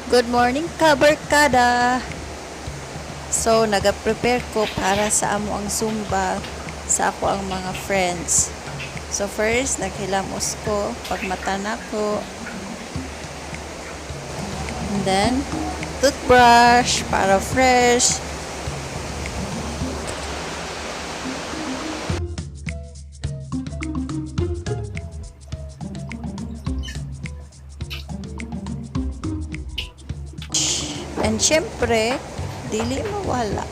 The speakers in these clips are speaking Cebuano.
Good morning, kabarkada! So, naga-prepare ko para sa amo ang Zumba sa ako ang mga friends. So, first, naghilamos ko, pagmata na ko. And then, toothbrush para fresh. And syempre, dili mawala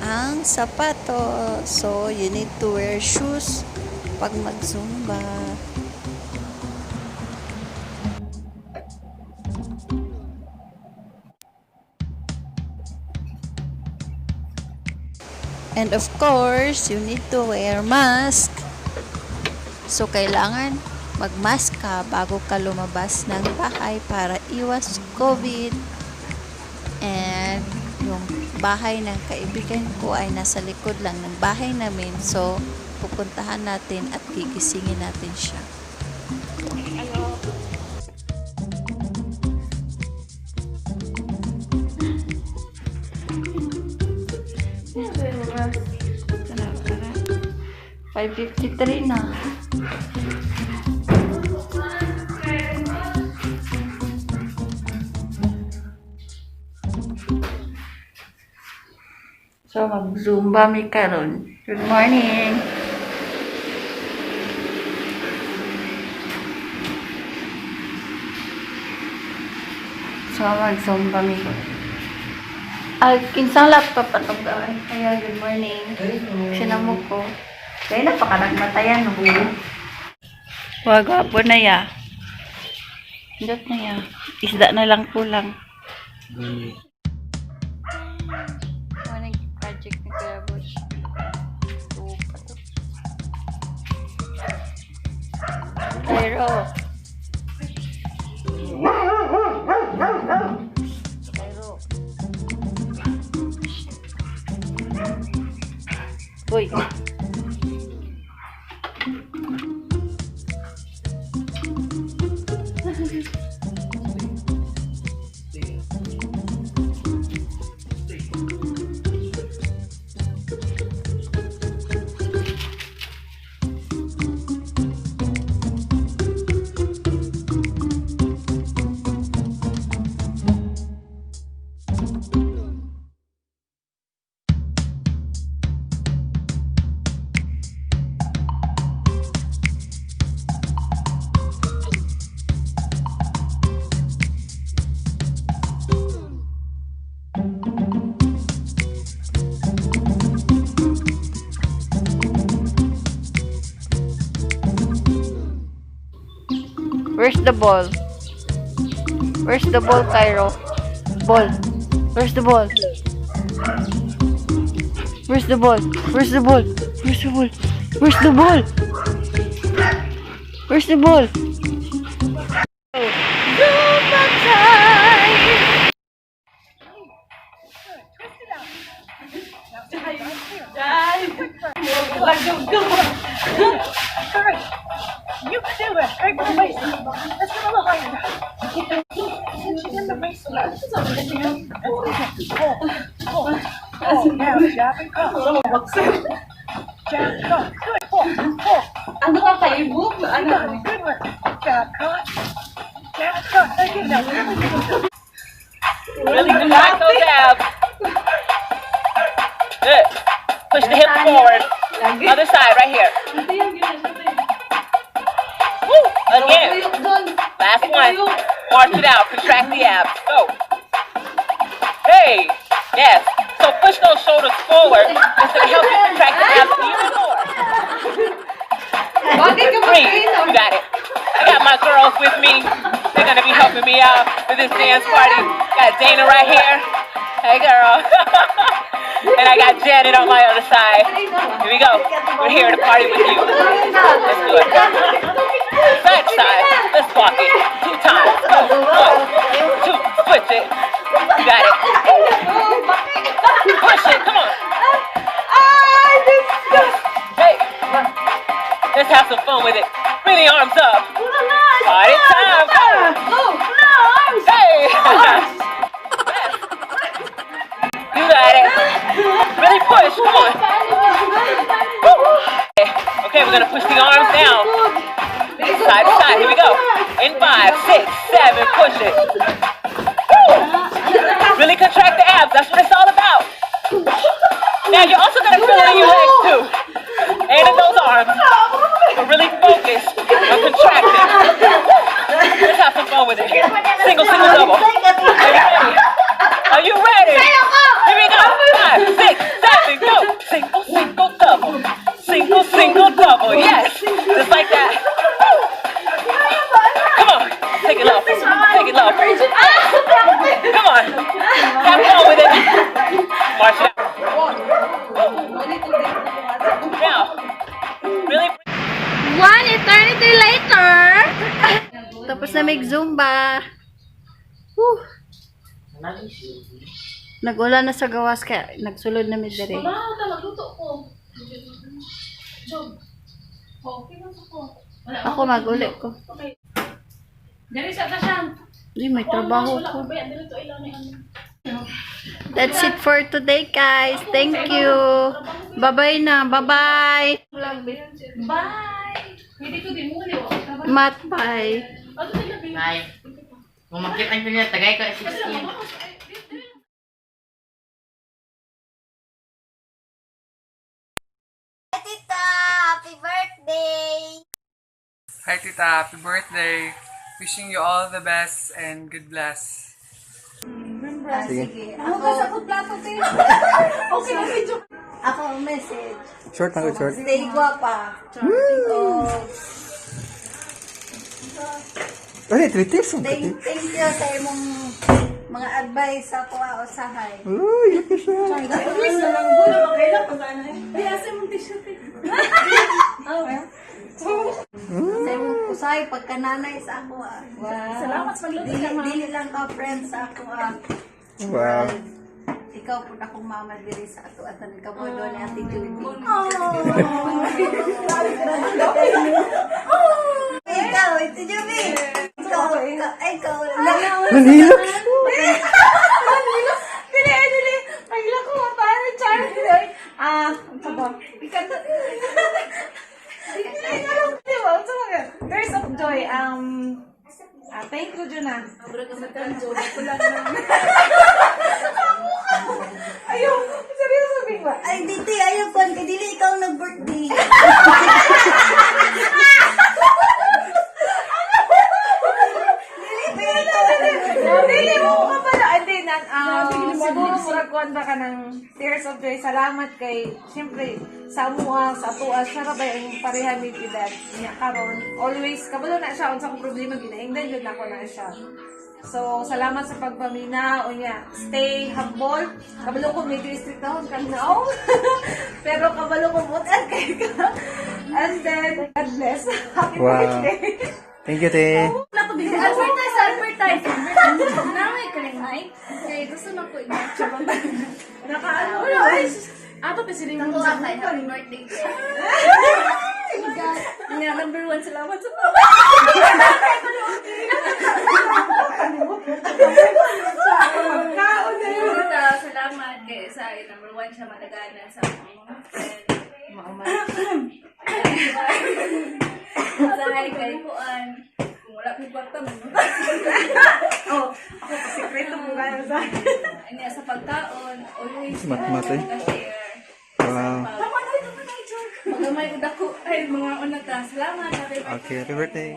ang sapato. So, you need to wear shoes pag mag-Zumba. And of course, you need to wear mask. So, kailangan mag-mask ka bago ka lumabas ng bahay para iwas COVID. And yung bahay ng kaibigan ko ay nasa likod lang ng bahay namin. So, pupuntahan natin at gigisingin natin siya. Tara, tara. 5:53 na. So, mag-Zumba mi karon. Good morning! So, mag-Zumba mi. Ay, kinsang laptop atong gawin. Kaya, good morning. Sinamog ko. Kaya napakanagmatayan, no? Wag, gwapo na ya. Indot na ya. Isda na lang kulang. Morning project ni Kuya Bush. Tupa to. Cairo. Cairo. Uy. Where's the ball? Where's the ball, Cairo? Ball. Where's the ball? Where's the ball? Where's the ball? Where's the ball? Where's the ball? Where's the ball? Zumba time! Good. You can do it. Right, go waist. Let's get a little higher now. Keep the tension in the waist. Pull, pull, pull. Now jab and cross. Jab, cross. Good. Pull, pull. Ano ka kayo, Book? You Ano? got it. Good work. Jab, cross. Jab, cross. Again, now really good. Really contract those abs. Good. Push the hip forward. Other side, right here. Woo! Again. Last one. March it out. Contract the abs. Go. Hey. Yes. So push those shoulders forward. It's gonna help you contract the abs even more. Bakit ka Three. You got it. I got my girls with me. They're gonna be helping me out with this dance party. Got Dana right here. Hey, girl. And I got Janet on my other side. Here we go. We're here to party with you. Let's do it. Side to side. Let's walk it. Two times. Go. One, two. Switch it. You got it. Push it. Come on. Hey. Let's have some fun with it. Bring the arms up. Party time. Go. Hey. Push it. Woo! Really contract the abs. That's what it's all about. Now you're also gonna feel it in your legs too. And in those arms. But really focus on contracting. Let's have some fun with it. Single, single, double. Are you ready? Are you ready? Here we go. Five, six, seven, go. Single, single, double. Single, single, double. Yes. Just like that. Woo. Come on. Take it low. Take it low. Come on. Have fun with it. March it out. Now, really One eternity later! Tapos na may Zumba. Whew. Nag-ulan na sa gawas kaya nagsulod na mi diri. Magluto ko. Job. Okay lang ako. Ako mag-uli ko. Dali sa ta siya. Di may trabaho ko. Dali to ilang ni ano. That's it for today, guys. Thank you. Bye-bye na. Bye-bye. Bye! Hindi ko din mo Mat, bye. Bye. Kung makita nyo niya, tagay ko 16. Tita! Happy birthday! Hi, Tita. Happy birthday. Wishing you all the best and God bless. Sige. Ako, sa plato, Okay na video. Ako ang message. Short na ko, short. Stay guwapa. Oh, Ay, three tips. thank you sa imong mga advice sa ako usahay. Uy, lucky siya. English na lang. Gulo, makailang pag ano eh. Ay, asa mong tissue eh. Sa imong usahay pagkananay sa ako ah. Wow. Salamat sa magluto Dili, ka, ma. dili lang ka friend sa ako ah. Wow. Ikaw po akong mama diri sa ato at ang kabodo ni Ate Judy. Ikaw, Ate Judy. Ikaw, ikaw, ikaw. Nanhilak siya. Dili, eh, dili. Pagila ko, paano, Char? Ah, ang taba. Ikanta. Dili, alam ko, di ba? Ang sama ka. Tears of joy. Thank you, Juna. Ayaw, seryoso, bigla. Ay, diti, ayaw ko. Kay dili ikaw nag-birthday. Dili, pero ikaw Dili mo ka pala. Hindi, nan, siguro murag kuwan ba ka ng Tears of Joy. Salamat kay, siyempre, sa amuha, sa atuwa, siya ra ba yung pareha ni edad niya karon. Always, kabalo na siya, unsa kong problema, ginaingdan yun ako na siya. So, salamat sa pagpamina. O niya, stay humble. Kabalo ko, medyo strict na kang naong. Pero kabalo ko, butan kay ka. And then, God bless. Happy Wow. birthday. Thank you, te. Advertise, advertise! Namay ka rin, ay. Kaya gusto na ko Nakaano, ay, ato pa sila yung Ako, happy birthday. Nga, number one, salamat sa Pagkaon na yun. Puta, salamat kay sa number one siya matagana sa mga friend. Sa kay kuan. Kung wala ko kwarta mo. Oh, ako pa sikreto mo kaya sa. Anya sa pagkaon, always Mat-mat, eh. ka-share. Wow. Magamay ko dako ay mga una ta. Salamat, happy birthday. Okay, happy birthday.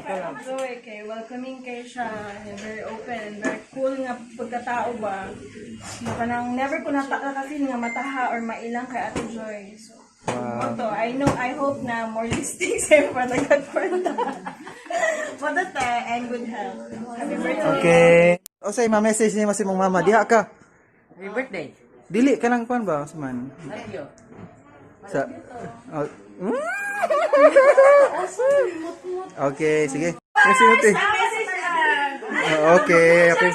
Zoe, kay welcoming kay siya, and very open and very cool nga pagkatao ba. Na kanang never ko nataka kasi nga mataha or mailang kay Ate Joy. So, Wow. to, I know, I hope na more listings eh for the good for the for the and good health. Happy birthday. Okay. O say, ma-message niya mas imong mama. Diha ka. Happy birthday. Dili ka lang kuan ba? Sa man. Love you. Sa... Oh. Okay, sige. Kasi, te. Oh, okay, okay.